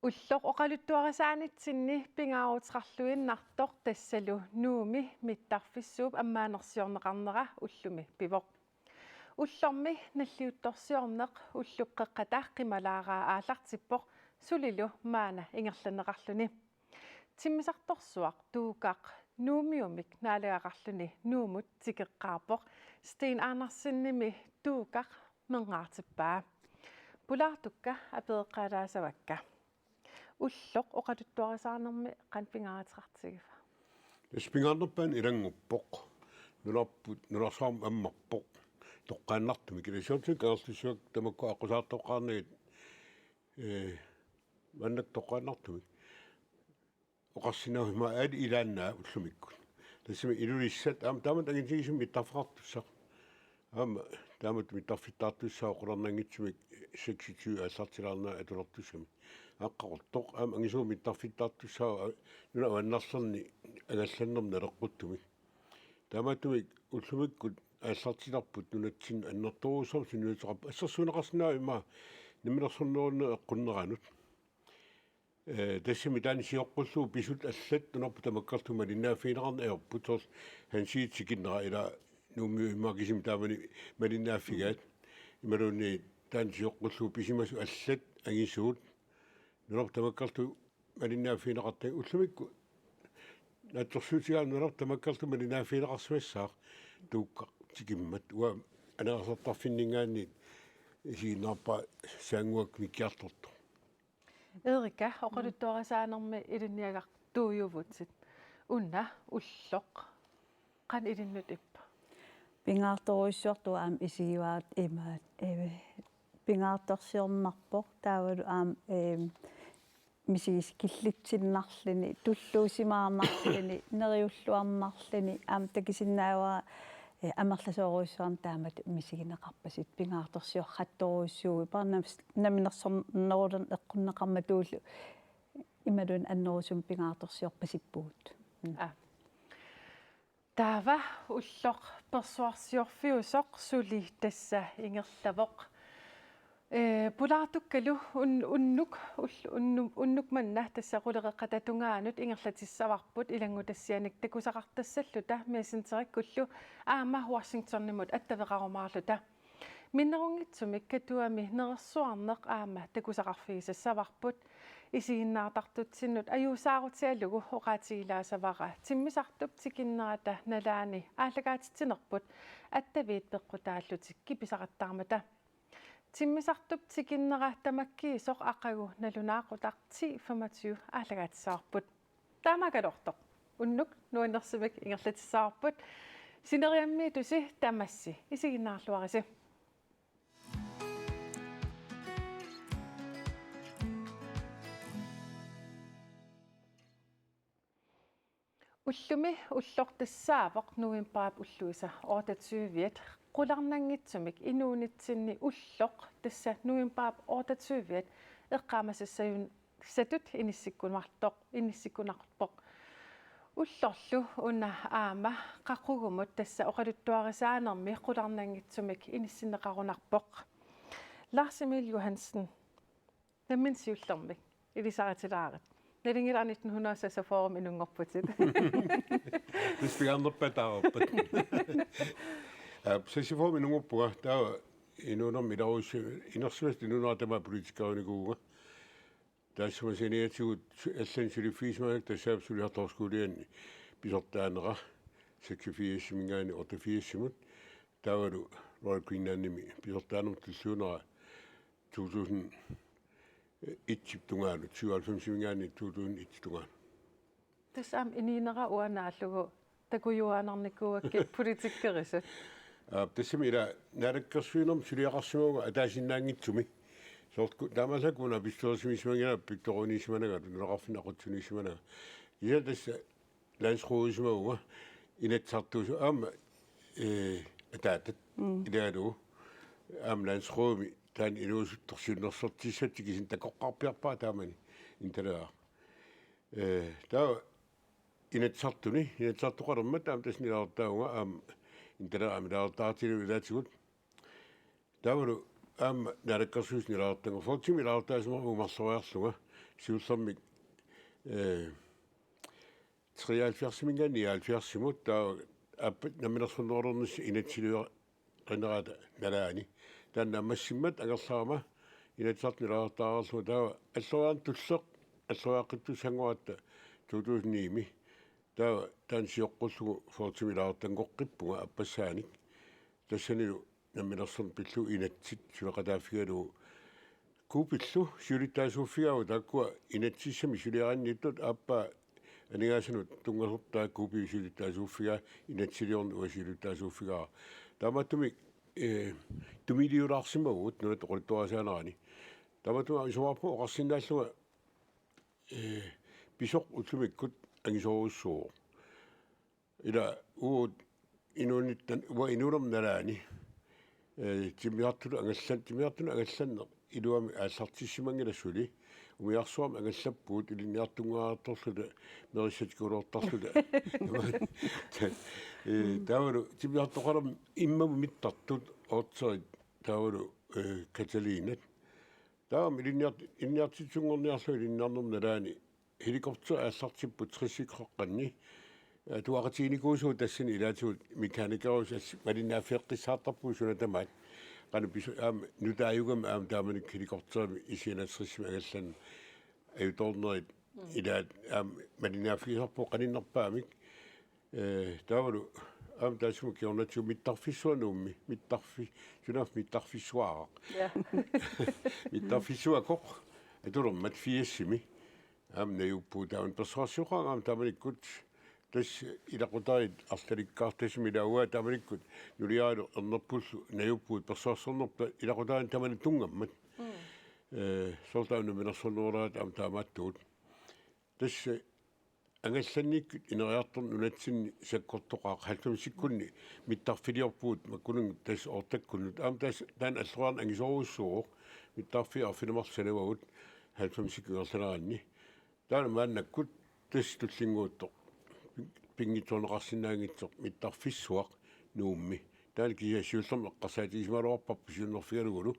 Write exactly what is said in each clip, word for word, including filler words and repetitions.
Ulloq oqaluttuarisaanitsinni pingaaruteqarluinnartoq tassalu Nuummi mittarfissuup ammaanersiorneqarnera ullumi pivoq. Ullormi nalliuttorsiorneq ullup qeqqata qimalaaraa aallartippoq sulilu maanna ingerlanneqarluni. Timmisartorsuaq Tuukaq Nuummiumik naalagaqarluni Nuummut tikeqqaarpoq. Steen Andersenimi Tuukaq meerartippaa. Pulaartukka apereqqaalaassavakka. Ulloq oqaluttuarisaanermi qanoq pingaaruteqartigiva? Tassa pingaarnerpaani ilannguppoq. Nunarput, nunarsuarmi ammarpoq. Toqqaannartumik. Ilisiortut Kangerlussuaq tamakku aqqusaartoqqaarnagit, ee, maannakkut toqqaannartumik. Oqarsinnaavimmi aali ilaannaat ullumikkut. Tassami Ilulissat aamma taamatut angitigisumik mittarfeqartussaq. Aamma taamatut mittarfittaartussaq qularnanngitsumik seksogtyve aallartilaarnera atulertussamik. Aaqqaartoq aamma angisuumik mittarfittaartussaq nunap avannarlerni angallannermi naleqquttumik. Taamaattumik ullumikkut aallartilerput nunatsinni annertoorujussuarmik sunniuteqarpoq assersuunneqarsinnaavoq immaqa namminersornerunnerup eqqunneranut. Ee, tassami taanna sioqqullugu pisut allat nunarput tamakkerlugu malinnaaffigineqarneq ajorput, soorlu Hansit tikinnera ila Nuummiut immaqa kisimik taamani malinnaaffigaat. Imaluunniit taanna sioqqullugu pisimasut allat angisuut nunarput tamakkerlugu malinnaaffigineqartut ullumikkut naatsorsuutigaara nunarput tamakkerlugu malinnaaffigineqarsimassaaq Tuukaq tikimmat. Uanga aningaasartarfinninngaanniit isiginnaarpara Saannguaq Mikkiartortoq. Erika, oqaluttuarisaanermi ilinniagartuujuvutit. Una ulloq qanoq ilinnut ippa? Pingaartorujussuartut aamma isigivara imaat, ee, pingaartorsiornarpoq taavalu aamma, ee, misigiskillitsinnarluni, tulluusimaarnarluni, neriulluarnarluni, aamma takusinnaavara, ee, amerlasoorujussuarnik taamatut misigineqarpasippoq, pingaartorsiorrattorujussuuvoq, ippa nam-, namminersornerulerneq eqqunneqarmatullu imaluunniit annerusumik pingaartorsiorpasippugut. Mm. Aa. Taava ulloq persuarsiorfiusoq suli tassa ingerlavoq. Ee, pulaartukkalu un-, unnuk, ull-, unnu-, unnuk manna tassa quleqeqqata tungaanut ingerlatissavarput ilanngutassianik takusaqartassalluta Messengerikkullu aamma Washingtonimut attaveqarumaarluta. Minnerunngitsumik Katuami nerersuarneq aamma takusaqarfigisassavarput. Isiginnaartartutsinnut ajuusaarutigalugu oqaatigilaassavara timmisartup tikinnerata nalaani aallakaatitsinerput attaviit peqqutaallutik kipisaqattaarmata. Timmisartup tikinnera tamakkiisoq aqagu nalunaaqutaq ti femogtyve aallakaatissavarput. Taamaakkaluartoq unnuk nuannersumik ingerlatissavarput. Sineriammiittusi tamassi isiginnaarluarisi. Ullumi ulloq tassaavoq novembarip ulluisa otteogtyve-at, qularnanngitsumik inuunitsinni ulloq tassa novembarip otteogtyve-at eqqaamasassajun-, satut inissikkumaartoq, inissikkunarpoq. Ullorlu una aamma qaqugumut tassa oqaluttuarisaanermi qularnanngitsumik inissinneqarunarpoq. Lars Emil Johansen, nammineq siullermik ilisaritsilaarit. Nalunngilara nitten hundrede og seksogfyrre-mi inunngorputit. Tassa pingaarnerpaat taava. Aa, seksogfyrre-mi inunngorpunga, taava inuunermi ilarusi-, inersimasut inuunera tamaat politikerinikuuvunga. Taassuma saniatigut su-, allanik suliffigisimasarakku tassaavoq suliartorskooliani pisortaanera seksogfirsiminngaanniit otteogfirsimut. Taavalu Royal Greenlandimi pisortaanermut tulluunera to tusind et-ip tungaanut, syvoghalvfemsiminngaanniit to tusind et-ip tungaanut. Tassa aamma inuunera uanga naallugu takujuaannarnikuuakkit politikerisut. Aa, tassami ila naalakkersuinermi suliaqarsimavunga ataasinnaanngitsumi. Soorlu taamaallaat kommunalbestyrelsimiissimanngilanga, piktoruniissimananga, nunaqarfinni aqutsisuniissimananga. Kisianni tassa landsrådisimavunga Inatsisartuusu-, aamma, ee, ataatat. Mm. Ilaalu aamma landsrådimi taanna inuusuttorsiornersortissatut kisianni takoqqaarpiarpara taamani Interlagaq. Ee, taava Inatsisartuni, Inatsisartoqalermat aamma tassani ilaasortaavunga, aamma Interlagaq aamma ilaasortaartigalugu ilaatigut. Taavalu aamma Naalakkersuisuni ilaasortaavunga, Folketingimi ilaasortaasimavugut marloriarlunga, siullermik, eh, treoghalvfjerdsiminngaanniit nioghalvfjerdsimut, taava aappaat namminersornerulernissaa inatsisiliornerata nalaani. Taanna naammassimmat angerlarama Inatsisartut nilaareertariaqarlunga, taava alloriarneq tulleq alloriaqqittussanngorpara to tusind ni-mi. Taava taanna sioqqullugu Fortumip ilaasortanngoqqippunga aappassaanik. Tassanilu namminersorneq pillugu inatsit suleqataaffigalugu Coopillu siulittaasuuffigaara, taakkua inatsisissamik suliarinnittut aappaa aningaasanut tunngasortaa Coopip siulittaasuuffigaa, inatsisiliorneq uanga siulittaasuuffigaara. Taamaattumik, eh, tumiliulaarsimavugut nunatta oqaluttuarisaanerani. Taamaattumik isumaqarpunga oqarsinnaallunga, eh, pisoq ullumikkut angisoorujussuuvoq. Ila uagut inuunittan, uanga inuunerma nalaani, eh, timmisartutut angallan-, timmisartunut angallanneq iluamik aallartissimanngilaq suli, umiarsuarmi angallappugut ilinniartunngoriartorluta, merissatikuloortarluta. Eh, taavalu timmisartoqalermat immamut mittartut, ootserit, taavalu, eh, Catalinat. Taava ilinniart-, ilinniartitsisunngorniarlugu ilinniarnerma nalaani helikopteri aallartipput tressit qeqqanni. Atuaqatiginikuusugut tassani ilaatigut mekanikerusut, assi malinnaaffeeqqissaartarpugut suna tamaat. Qanoq piso-, aamma nutaajugami aamma taamanikkut helikopterimik isianatserissimi angallanneq ajutoornerit, mm, ilaat aamma malinnaaffigisarpugut qaninnerpaamik. Eh, taavalu aamma taassuma kingornatsigu mittarfissuaq Nuummi, mittarfi-, sunaaffa mittarfissuaraq. Ja. Mittarfissuakoq atulermat firsiimi. Aamma najuuppugut taamani persuarsioqaanga aamma taamanikkut. Tassa ilaqutariit arlalikkaartassami ilaa uanga taamanikkut nuliaralu ernerpullu najuuppugut persuarsiornerput ilaqutariinni tamanit tunngammat. Mm. Eh, soorlu taanna namminersornerulaat aamma taamaattugut. Tassa angallannikkut ineriartorneq nunatsinni sakkortoqaaq, halvfemsikkunni mittarfiliorpugut makkununnga tassa oortakkunnut. Aamma tassa taanna alloriarneq angisoorujussuuvoq, mittarfiit arfineq-marluk sanavagut halvfemsikkut ingerlaneranni. Taanna maannakkut tassa tullinnguuttoq pinngitsoorneqarsinnaanngitsoq mittarfissuaq Nuummi. Taanna kisianni siullermik eqqarsaatigisimalerparput siunnerfigalugulu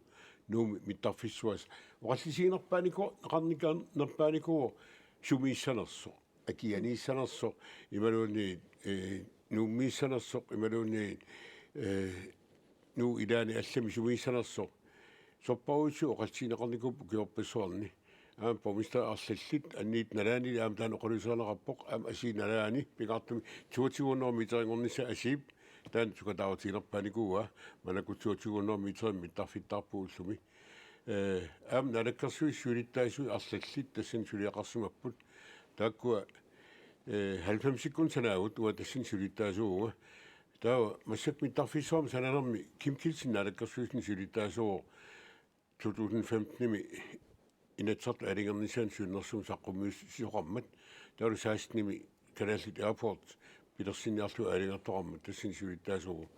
Nuummi mittarfissuaq. Oqallisiginerpaaniko-, -neqarnikanerpaanikuuvoq sumiissanersoq, akianiissanersoq, imaluunniit, eh, Nuummiissanersoq, imaluunniit, eh, Nuup ilaani allami sumiissanersoq. Sorpassuit oqallisigineqarnikuupput ukiorpassuarni. Aamma borgmesteri arlallit anniit nalaanili aamma taanna oqaluuserineqarpoq, aamma asii nalaani pingaartumik toogtyve hundrede meterinngornissaa asiip taanna sukataarutiginerpaanikuuaa, maannakkut toogtyve hundrede meterimik mittarfittaarpugut ullumi. Eh, aamma Naalakkersuisut siulittaasuat arlallit tassani suliaqarsimapput. Taakkua, eh, halvfemsikkunni sanaagut, uanga tassani siulittaasuuvunga. Taava massakkut mittarfissuarmik sananermi Kim Kielsen Naalakkersuisuni siulittaasuuvoq, to tusind femtenimi Inatsisartut aalajangernissaanni siunnersuummik saqqummiussisoqarmat. Taavalu sekstenimi Kalaallit Airports pilersinniarlugu aalajangertoqarmat, tassani siulittaasuuvoq.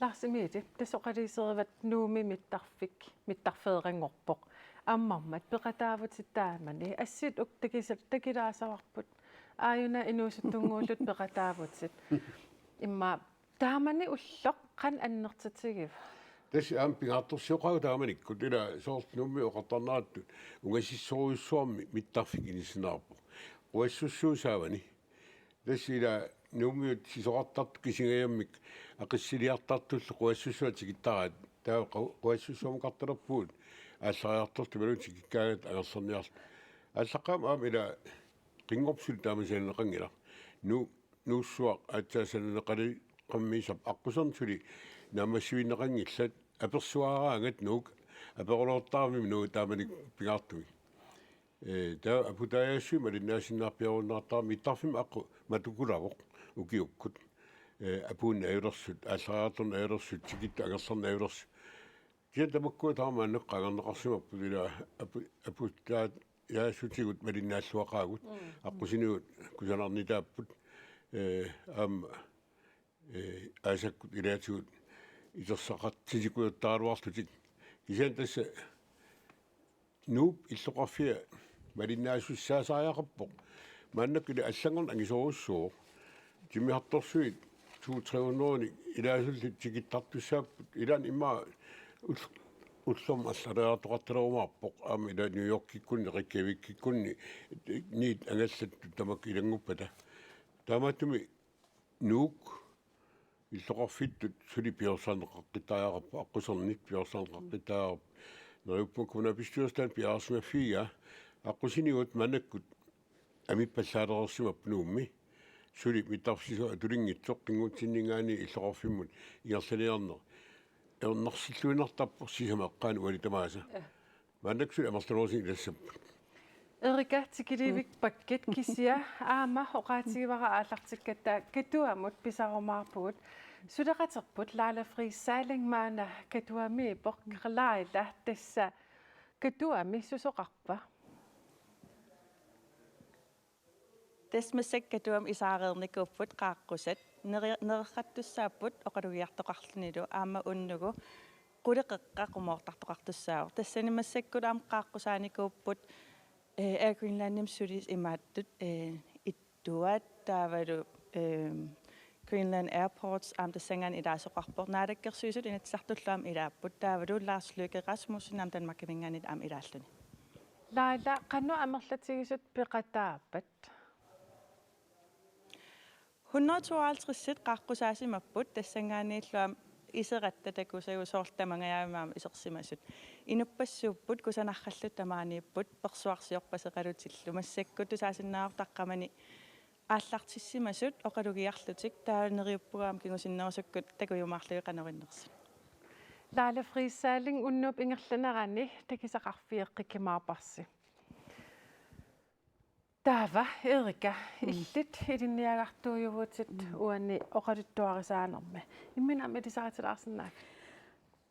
Lars Emil, tassa oqaluuserivat Nuummi mittarfik, mittarfeeranngorpoq. Ammarmat peqataavutit taamani. Assit uku takisa-, takilaasavarput. Aajuna inuusuttunnguullutit peqataavutit. Immaqa taamani ulloq qanoq annertutigiva? Tassa aamma pingaartorsioqaagut taamanikkut, ila soorlu Nuummi oqartarnerattut ungasissorujussuarmik mittarfik inissinneqarpoq. Quassussuup saavani. Tassa ila Nuummiut sisorartartut kisingajammik aqissiliartartullu Quassussuaq tikittaraat. Taava qu-, Quassussuummut qartalerpugut aallariartortut imaluunniit tikikkaangatta angerlarniarluta. Aallaqqaammut aamma ila Qinngorput suli taama sananeqanngilaq. Nu-, Nuussuaq aatsaat sananeqaleqammiisarpoq, aqquserni suli naammassivinneqanngillat, apersuaraangat Nuuk, aperulortarami Nuuk taamani pingaartumik. Eh, taava aputaajassuit malinnaasinnaarpiarunnaartarami mittarfimmik aqqut matukulavoq ukiukkut. Eh, apuunneq ajulersut, aallariartorneq ajulersut, tikittut angerlarneq ajulersut. Kisianni tamakkua taava maannakkut qaangerneqarsimapput, ila apu-, aputaajassutsigut malinnaalluaqaagut. Mm. Aqqusinigut kusanarnitaapput. Eh, aamma, eh, aasakkut ilaatigut itersaqartitsikuuttaaraluarlutik. Kisianni tassa Nuup illoqarfia malinnaasussaasariaqarpoq. Maannakkut ila allanngorneq angisoorujussuuvoq. Timmisartorsuit to hundrede, tre hundrede ilaasullu tikittartussaapput. Ilaanni immaqa ull-, ullormut allariartoqartalerumaarpoq, aamma ila New Yorkikkunni, Reykjavikikkunni, niit angallattut tamakku ilannguppata. Taamaattumik Nuuk illoqarfittut suli piareersarneqaqqittariaqarput, aqqusernit piareersarneqaqqittariaqarput. Neriuppunga kommunalbestyrelsip taanna piareersimaffigaa, aqqusinigut maannakkut amippallaalereersimapput Nuummi. Suli mittarfissuseq atulinngitsoq, qinngutinninngaanniit illoqarfimmut ingerlaniarneq ajornarsilluinnartarpoq sisamat eqqaanni uani tamaasa. Ja. Maannakkut suli amerlanerusumik ilassapput. Erika, tikilivippakkit, kisianni aamma oqaatigivara aallartikkatta Katuamut pisarumaarpugut. Suleqaterput Laila Friis Salling maanna Katuamiippoq. Laila, tassa Katuami susoqarpa? Tassa massakkut Katuami isaareernikuupput qaaqqusat. Neri-, nererrattussaapput oqalugiartoqarlunilu, aamma unnugu qulit qeqqat qumoortartoqartussaavoq. Tassani massakkut aamma qaaqqusaanikuupput, eh, Air Greenlandimi suli imaattut, eh, Ittuat taavalu, eh, Greenland Airports aamma tassanngaanniit ilaasoqarpoq. Naalakkersuisut Inatsisartullu aamma ilaapput. Taavalu Lars Løkke Rasmussen aamma Danmarkiminngaanniit aamma ilaalluni. Laila, qanoq amerlatigisut peqataappat? Hundrede tooghalvtreds qaaqqusaasimapput, tassanngaanniillu aamma iseratta takusai, soorlu tamangajaavimmi aamma isersimasut. Inuppassuupput, kusanarallutik tamaaniipput, persuarsiorpaseqalutillu. Massakkut tusaasinnaavoq taqqamani aallartissimasut oqalugiarlutik, taava neriuppunga aamma kingusinnerusukkut takujumaarlugit qanoq innersut. Laila Friis Salling, unnuup ingerlanerani takusaqarfeqqikkumaarparsi. Taava, Erika, mm, illit ilinniagartuujuvutit, mm, uani oqaluttuarisaanermi. Imminut aamma ilisaritilaarsinnaavit?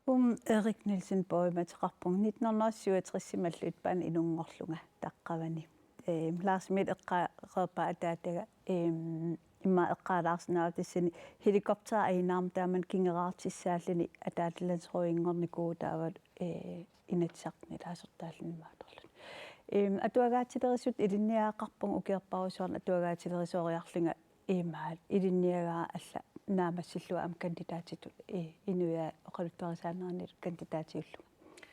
Um, Erik Nielsen Boym ateqarpunga, nitten hundrede syvogtres-imi Aleutpaani inunngorlunga taqqavani. Ehm, Lars Emil eqqaareerpaa ataataga, ehm, immaqa eqqaalaarsinnaavara tassani helikopteri ajunaarmat taamani kingeraartissaalluni ataataga landsrådinngornikuuvoq taava, eh, Inatsisartuni ilaasortaalluni imaattorluni. Ehm, atuagaatilerisut ilinniagaqarpunga, ukiorpassuarni atuagaatilerisoriarlunga imaat ilinniagara alla naammassillugu aamma kandidaatitut, eh, inuiaat oqaluttuarisaanerannut kandidaatigullugu.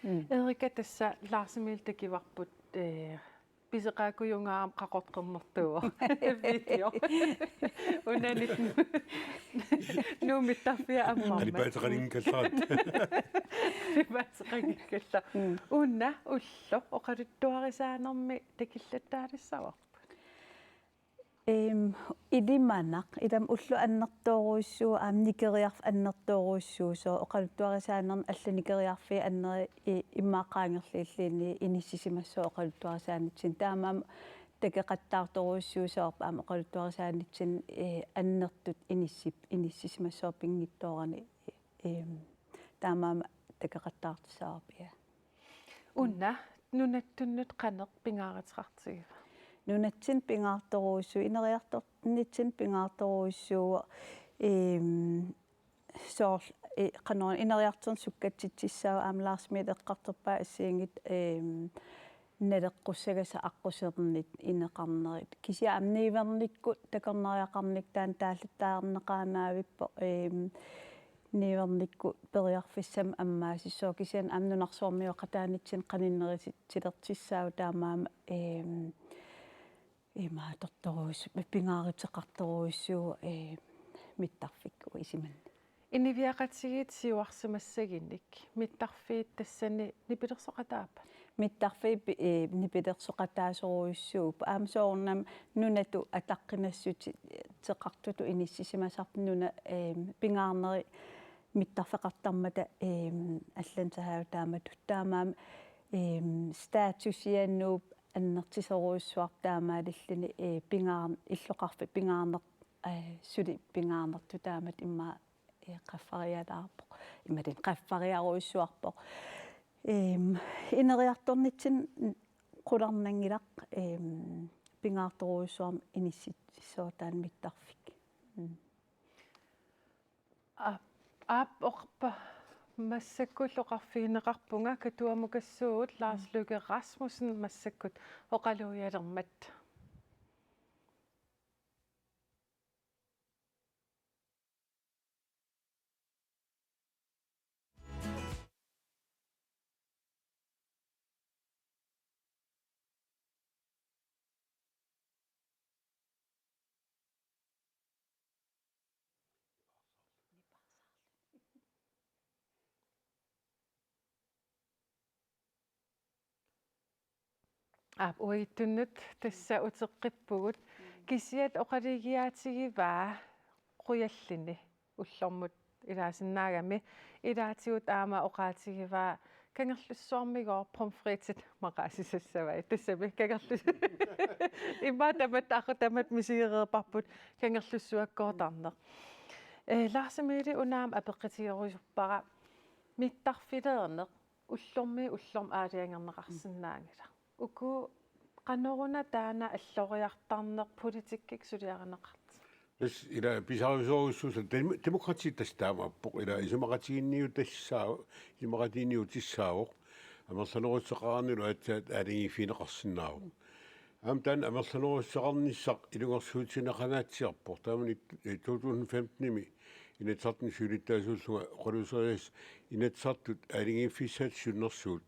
Mm. Erika, tassa Lars Emil takuarput, eh, pisoqaakujungaarami qaqortornertuuvoq. Video. Unani Nuummi mittarfia ammarmat. Qalipaateqanngikkallarput. Qalipaateqanngikkallarput. Mm. Una ulloq oqaluttuarisaanermi takullattaalissavarput? Ehm, ilimanaq, ilami ulloq annertoorujussuuvoq, aamma nikeriarfik annertoorujussuuvoq, soorlu oqaluttuarisaanermi allat nikeriarfiit annerit i-, immaqa qaangerliulluunniit inissisimassapput oqaluttuarisaanitsinni. Taamaammat takoqattaartorujussuusoq aamma oqaluttuarisaanitsinni, eh, annertut inissip-, inissisimassapput pinngitsoorani, eh, ehm, taamaammat takoqattaartussaavoq, ja. Una, nunattunnut qanoq pingaaruteqartigiva? Nunatsinni pingaartorujussuuvoq, ineriartornitsinni pingaartorujussuuvoq, ehm, soorlu, eh, qanoq ineriartorneq sukkatsitsissaaq, aamma Lars Emil eqqartorpaa assigiinngitsut, ehm, naleqqussagassat aqqusernit ineqarnerit. Kisianni aamma niuernikkut takornariaqarnikkut taanna taalluttaarneqaannavippoq, ehm, niuernikkut periarfissamik ammaasissooq, kisianni aamma nunarsuarmioqataanitsinni qaninnerutilertussaavoq, taamaammat, ehm, imaattortorujussuuvoq, pingaaruteqartorujussuuvoq, eh, mittarfikkut isumanni. Inuiaqatigiit siuarsimassaginik, mittarfiit tassani nipilersoqataappat? Mittarfiit pi-, eh, nipilersoqataasorujussuupput. Aamma soorunami nunatut ataqqinassuteqartutut inissisimasarput nuna, eh, pingaarnerit mittarfeqartarmata, ehm, Atlanterhavip taamatut. Taamaammat, ehm, statusia Nuup annertusorujussuarpoq taamaalilluni, eh, pingaar-, illoqarfik pingaarner-, eh, suli pingaarnertut taamatut immaqa, eh, qaffarialaarpoq. Imaluunniit qaffariarujussuarpoq. Ehm, ineriartornitsinni qularnanngilaq, ehm, pingaartorujussuarmik inissitsissaaq taanna mittarfik. Mm. Aap, aap, oqarpa, massakkut oqarfigineqarpunga Katuamukassuugut, Lars Løkke Rasmussen, massakkut oqalugialermat. Aap, uagutsinnut tassa uteqqippugut. Kisianni oqalugiaatigivaa qujallini ullormut ilaasinnaagami. Ilaatigut aamma oqaatigivaa Kangerlussuarmigooq pomfritit maqaasisassavai. Tassami Kangerlus-, immaqa tamatta, aqagu tamatta misigereerparput Kangerlussuakkoortarneq. Eh, Lars Emil, una aamma apeqqutigerusuppara mittarfileerneq ullormiit ullormut aalajangerneqarsinnaanngilaq. Uku qanoruna taanna alloriartarneq politikkikkut suliarineqartoq? Tassa ila pisariusorujussuussaaq dem-, demokrati tassa taamaappoq, ila isumaqatiginniutissaa-, isumaqatiginniutissaavoq, amerlanerussuteqarnilu aatsaat aalajangiiffigineqarsinnaavoq. Aamma taanna amerlanerussuteqarnissaq ilungersuutigineqangaatsiarpoq. Taamani, eh, to tusind femten-imi Inatsisartuni siulittaasuullunga oqaluuserisassaq Inatsisartut aalajangiiffissaat siunnersuut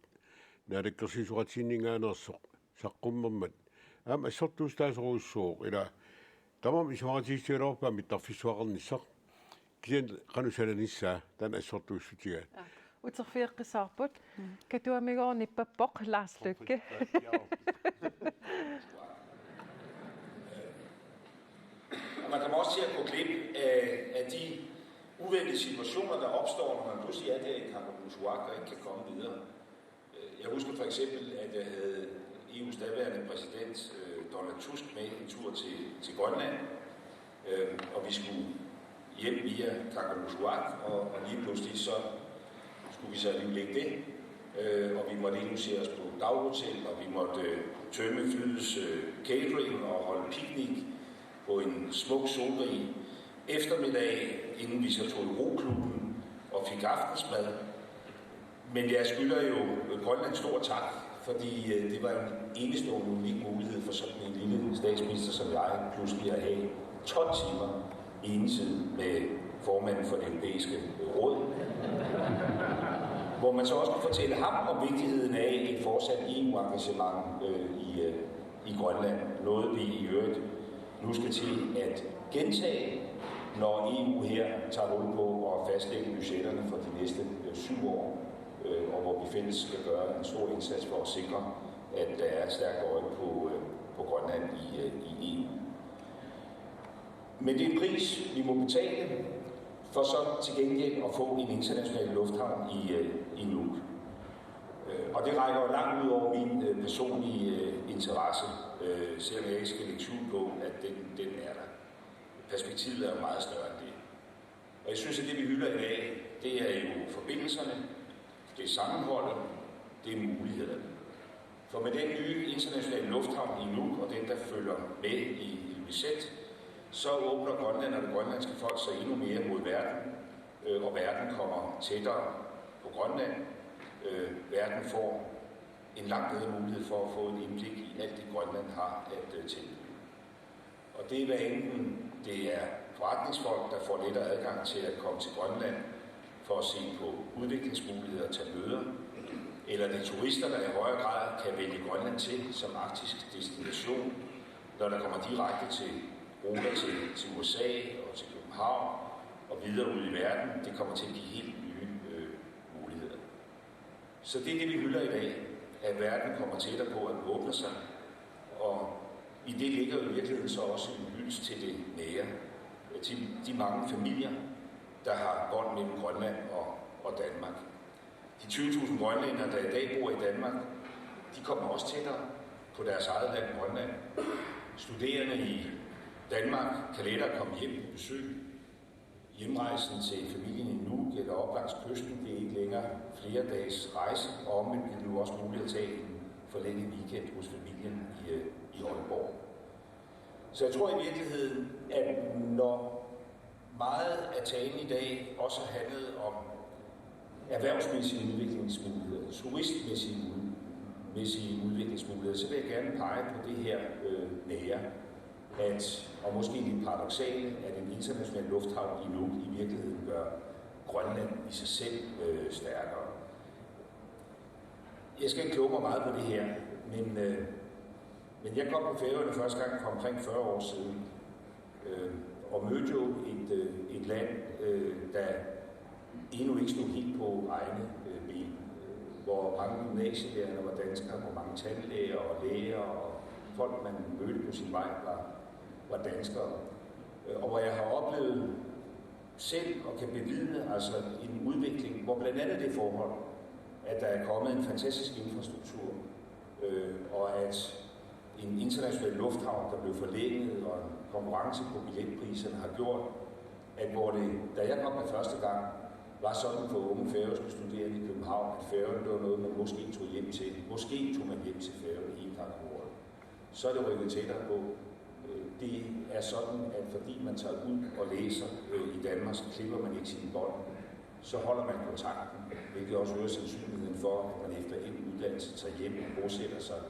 Naalakkersuisooqatigiinninngaanneersoq saqqummermat. Aamma assortuussutaasorujussuuvoq, ila tamarmik isumaqatigiissutigilluarpaat mittarfissuaqarnissaq. Kisianni qanoq sananissaa, taanna assortuussutigaat. Aa, uterfigeqqissaarput. Mm. Katuamigooq nippappoq, Lars Løkke. Og man kommer også til at gå glip af, af de uventede situationer, der opstår, når man pludselig er der i Kangerlussuaq og ikke kan komme videre. Øh, jeg husker for eksempel, at jeg havde E U's daværende præsident, øh, Donald Tusk, med en tur til, til Grønland, øh, og vi skulle hjem via Kangerlussuaq, og, og lige pludselig så skulle vi så alligevel ikke det, øh, og vi måtte indlogere os på daghotel, og vi måtte, øh, tømme flyets, øh, catering og holde picnic på en smuk solrig eftermiddag, inden vi så tog i roklubben og fik aftensmad. Men jeg skylder jo Grønland stor tak, fordi, øh, det var en enestående unik mulighed for sådan en lille statsminister som jeg pludselig at have tolv timer enetid med formanden for det europæiske råd, hvor man så også kunne fortælle ham om vigtigheden af et fortsat E U-engagement, øh, i, øh, i Grønland. Noget vi i øvrigt nu skal til at gentage, når E U her tager hul på at fastlægge budgetterne for de næste, øh, syv år, øh, og hvor vi fælles skal gøre en stor indsats for at sikre, at der er et stærkt øje på, øh, på Grønland i, øh, i E U. Men det er en pris, vi må betale, for så til gengæld at få en international lufthavn i, øh, i Nuuk. Øh, og det rækker jo langt ud over min, øh, personlige, øh, interesse, øh, selvom jeg ikke skal lægge skjul på, at den, den er der. Perspektivet er jo meget større end det. Og jeg synes, at det, vi hylder i dag, det er jo forbindelserne, det er sammenholdet, det er mulighederne. For med den nye internationale lufthavn i Nuuk og den, der følger med i Ilulissat, så åbner Grønland og det grønlandske folk sig endnu mere mod verden, øh, og verden kommer tættere på Grønland. Øh, verden får en langt bedre mulighed for at få et indblik i alt det, Grønland har at, øh, tilbyde. Og det er, hvad enten det er forretningsfolk, der får lettere adgang til at komme til Grønland for at se på udviklingsmuligheder og tage møder, eller det er turister, der i højere grad kan vælge Grønland til som arktisk destination, når der kommer direkte til ruter til, til U S A og til København og videre ud i verden. Det kommer til at give helt nye, øh, muligheder. Så det er det, vi hylder i dag, at verden kommer tættere på at åbne sig, og i det ligger jo i virkeligheden så også en hyldest til det nære. De, de mange familier, der har bånd mellem Grønland og, og Danmark. De tyve tusind grønlændere, der i dag bor i Danmark, de kommer også tættere på deres eget land, Grønland. Studerende i Danmark kan lettere komme hjem på besøg. Hjemrejsen til familien i Nuuk eller op langs kysten, det er ikke længere flere dages rejse, og omvendt bliver det nu også muligt at tage en forlænget weekend hos familien i, øh, i Aalborg. Så jeg tror i virkeligheden, at når meget af talen i dag også har handlet om erhvervsmæssige udviklingsmuligheder, turistmæssige ud-, mæssige udviklingsmuligheder, så vil jeg gerne pege på det her, øh, nære, at, og måske lidt paradoksale, at en international lufthavn i Nuuk i virkeligheden gør Grønland i sig selv, øh, stærkere. Jeg skal ikke kloge mig meget på det her, men, øh, men jeg kom på Færøerne første gang for omkring fyrre år siden, øh, og mødte jo et, øh, et land, øh, der endnu ikke stod helt på egne, øh, ben. hvor mange gymnasielærere var danskere, hvor mange tandlæger og læger og folk, man mødte på sin vej, var, var danskere. Øh, Og hvor jeg har oplevet selv og kan bevidne altså en udvikling, hvor blandt andet det forhold, at der er kommet en fantastisk infrastruktur, øh, og at en international lufthavn, der blev forlænget, og en konkurrence på billetpriserne har gjort, at hvor det, da jeg kom der første gang, var sådan for unge færøske studerende i København, at Færøerne, det var noget, man måske tog hjem til. Måske tog man hjem til Færøerne en gang om året. Så er det rykket tættere på. Øh, Det er sådan, at fordi man tager ud og læser øh, i Danmark, så klipper man ikke sine bånd. Så holder man kontakten, hvilket også øger sandsynligheden for, at man efter en uddannelse tager hjem og bosætter sig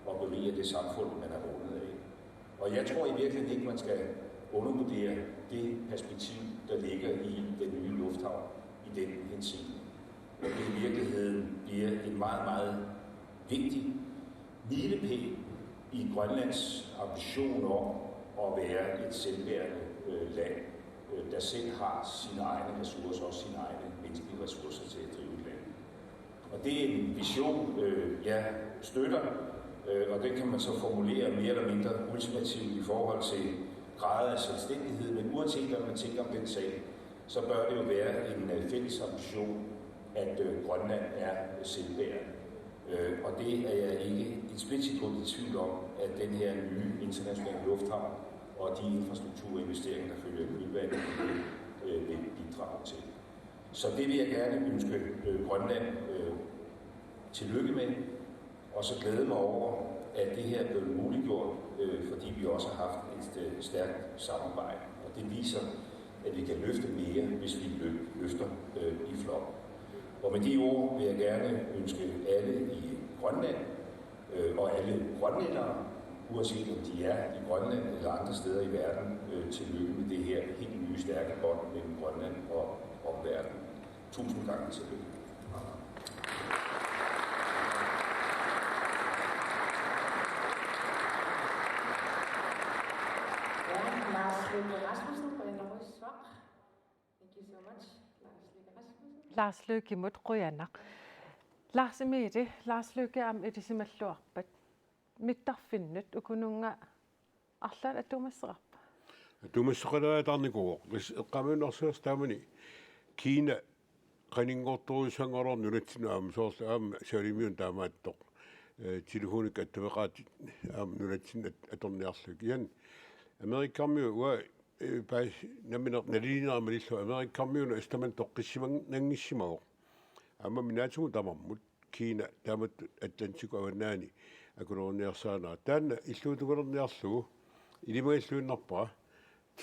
og beriger det samfund, man er rundet af. Og jeg tror i virkeligheden ikke, man skal undervurdere det perspektiv, der ligger i den nye lufthavn i den henseende. At det i virkeligheden bliver en meget, meget vigtig milepæl i Grønlands ambition om at være et selvbærende øh, land, øh, der selv har sine egne ressourcer, også sine egne menneskelige ressourcer til at drive et land. Og det er en vision, øh, jeg støtter, øh, og den kan man så formulere mere eller mindre ultimativt i forhold til grader af selvstændighed, men uanset hvad man tænker om den sag, så bør det jo være en øh, fælles ambition, at øh, Grønland er selvbærende. Øh, og det er jeg ikke et splitsekund i tvivl om, at den her nye internationale lufthavn og de infrastrukturinvesteringer, der følger i kølvandet, øh, vil bidrage til. Så det vil jeg gerne ønske øh, Grønland øh, tillykke med, og så glæde mig over, at det her er blevet muliggjort, øh, fordi vi også har haft et øh, stærkt samarbejde. Og det viser, at vi kan løfte mere, hvis vi lø- løfter øh, i flok. Og med de ord vil jeg gerne ønske alle i Grønland øh, og alle grønlændere, uanset om de er i Grønland eller andre steder i verden, øh, tillykke med det her helt nye stærke bånd mellem Grønland og omverdenen. Tusind gange tillykke. Ja, Lars Løkke Rasmussen, qujanarujussuaq. Thank you so much, Lars Løkke Rasmussen. Lars Løkkemut qujanaq. Lars Emil, Lars Løkke aamma ilisimalluarpat. Mittarfinnut ukununnga arlaat atuumasseqarpa? Atuumasseqalaataarnikuuvoq. Ris eqqaamiunnarsiorsi taamani Kiina qaninngortorujussuanngorlugu nunatsinnut aamma soorlu aamma Savalimmiunut taamaattoq. Eh, telefonikka attaveqaatit aamma nunatsinnut at- atorniarlugit. Kisianni Amerikkarmiut uanga eh, paas nammineq nalilinera malillugu Amerikkarmiunut assut tamanna toqqissimanngissimavoq. Aamma minaatigut tamarmut Kiina taamatut Atlantikkut avannaani akulerniarsaanera. Taanna illuutukalerniarlugu ilimagilluinnarpara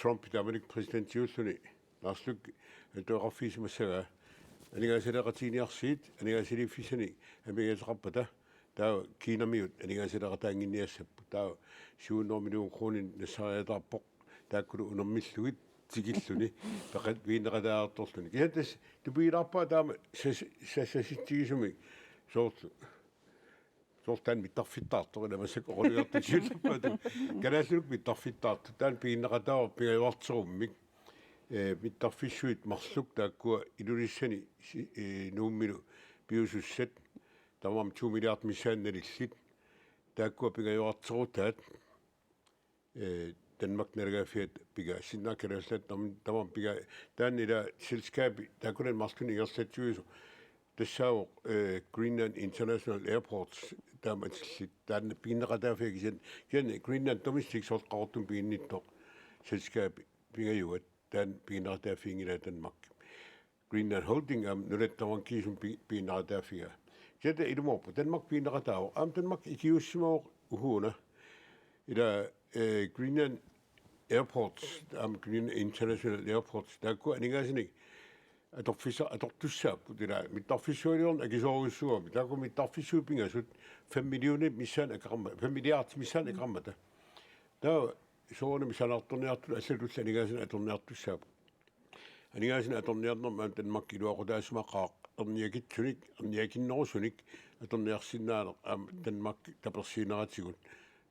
Trump taamanikkut præsidentiulluni Lars Løkke atuaqarfigisimassagaa aningaasaleeqatiginiarsiit aningaasaliiffissinik amigaataqarpata taava Kiinamiut aningaasaleeqataannginniassapput. Taava syv hundrede millioner kroner nassariataarpoq taakkulu unermillugit tikilluni peqat piginneqataareertorluni. Kisianni tassa tupigilaarpara taama sas- sassasitsigisumik soorlu soorlu taanna mittarfittaartoq ila massakkut oqalugiartut siullerpaatut. Kalaallinut mittarfittaartoq taanna piginneqataavoq pingajuarterummik. Eh, mittarfissuit marluk taakkua Ilulissani si- eh, Nuummilu piusussat tamarmik to milliard missaani nalillit. Taakkua pingajuarterutaat eh, Danmark naalagaaffiata pigaassinnaaq Kalaallit Nunaat tam- tamarmik pigaa taanna ila selskabi taakkunani marlunnik ingerlatsiviusoq tassaavoq eh, Greenland International Airports taama atillit taanna piginneqataaffia kisianni kisianni Greenland Domestic soorlu Qaqortumi piginnittoq selskabi pingajuat taanna piginneqataaffiginngilaa Danmark. Greenland Holding aamma nunat tamanna kiisumik pi- piginneqataaffigaa. Kisianni ilumoorpoq Danmark piginneqataavoq. Aamma Danmark ikiuussimavoq uhuuna. Ila eh, Greenland Airports, aamma Greenland International Airports, taakku aningaasanik atorfissa- atortussaapput. Ila mittarfissualiorneq akisoorujussuugami. Taakku mittarfissuit pingasut fem millioner missaani akeqarma-, fem milliard missaani akeqarmata. Taava soorunami sanaartorniartutut allatulli aningaasanik atorniartussaapput. Aningaasanik atorniarnermi aamma Danmark iluaqutaasimaqaaq erniakitsunik, erniakinnerusunik atorniarsinnaaneq aamma Danmark tapersiineratigut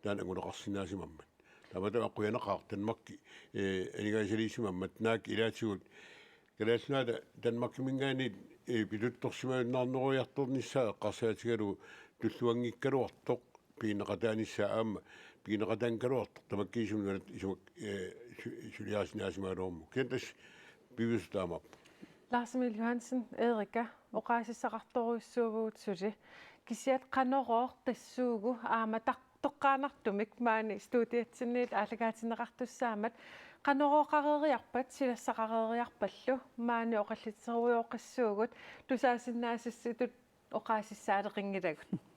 taanna anguneqarsinnaasimammat. Tamatuma qujanaqaaq Danmark eh, aningaasaliissimammat naak ilaatigut Kalaallit Nunaata Danmarkiminngaanniit ee, pituttorsimajunnarnerujartornissaa eqqarsaatigalugu tulluanngikkaluartoq pigineqataanissaa aamma pigineqataanngikkaluartoq tamakkiisumik nunatta isumak-, ee, su-, suliarisinnaasimagalugit. Kisianni tassa piviusoq taamaappoq. Lars Emil Johansen, Erika, oqaasissaqartorujussuuvugut suli. Kisianni Qanorooq tassuugu aamma tar-, toqqaannartumik maani studiatsinniit aallakaatinneqartussaammat. Qanorooqareeriarpat, silassaqareeriarpallu, maani oqallitserujooqassuugut, tusaasinnaasussatut oqaasissaaleqinngilagut.